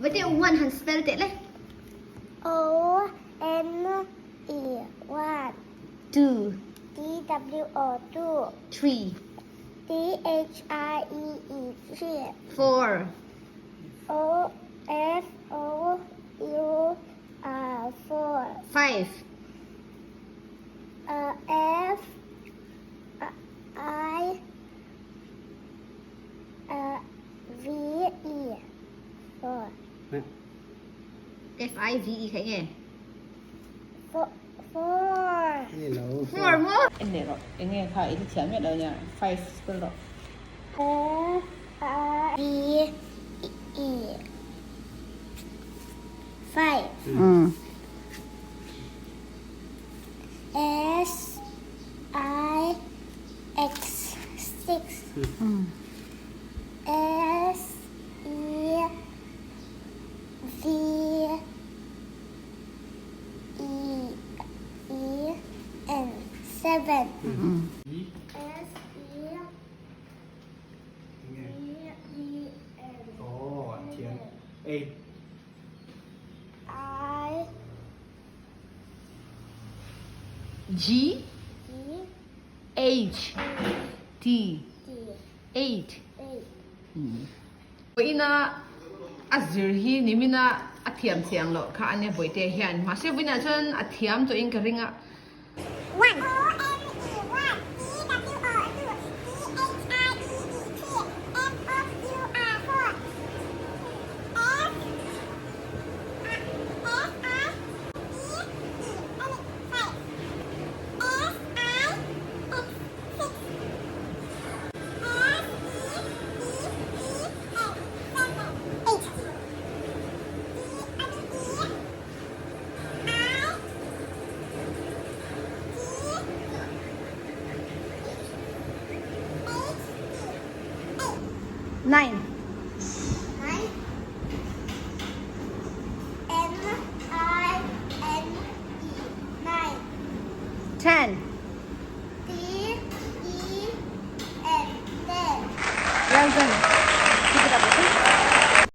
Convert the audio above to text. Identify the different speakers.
Speaker 1: Vate one han spell teh le.
Speaker 2: O N E one.
Speaker 1: Two.
Speaker 2: T W O two.
Speaker 1: Three.
Speaker 2: T H R E E three.
Speaker 1: Four.
Speaker 2: O F O U R four.
Speaker 1: Five.
Speaker 2: F I V E four.
Speaker 1: F I V E kha nge?
Speaker 2: Four. Four.
Speaker 1: Four maw?
Speaker 3: En leh rawh. Enge kha i thiam miah lo nia. Five spell rawh.
Speaker 2: F I V E five. S I X 6 S E V E E N 7 S E V E N
Speaker 4: Oh, thiam. Eight.
Speaker 2: I
Speaker 3: G H T Eight. Vawiina a zir hi nimina a thiam chiang loh kha ania Bawihte hian mahse vawiinah chuan a thiam tawhin ka ring a.
Speaker 2: One. O N E one T W O two T H R E E three F O U R four S S I E E N five S I X six S E V E N seven eight D W E I
Speaker 1: Nine.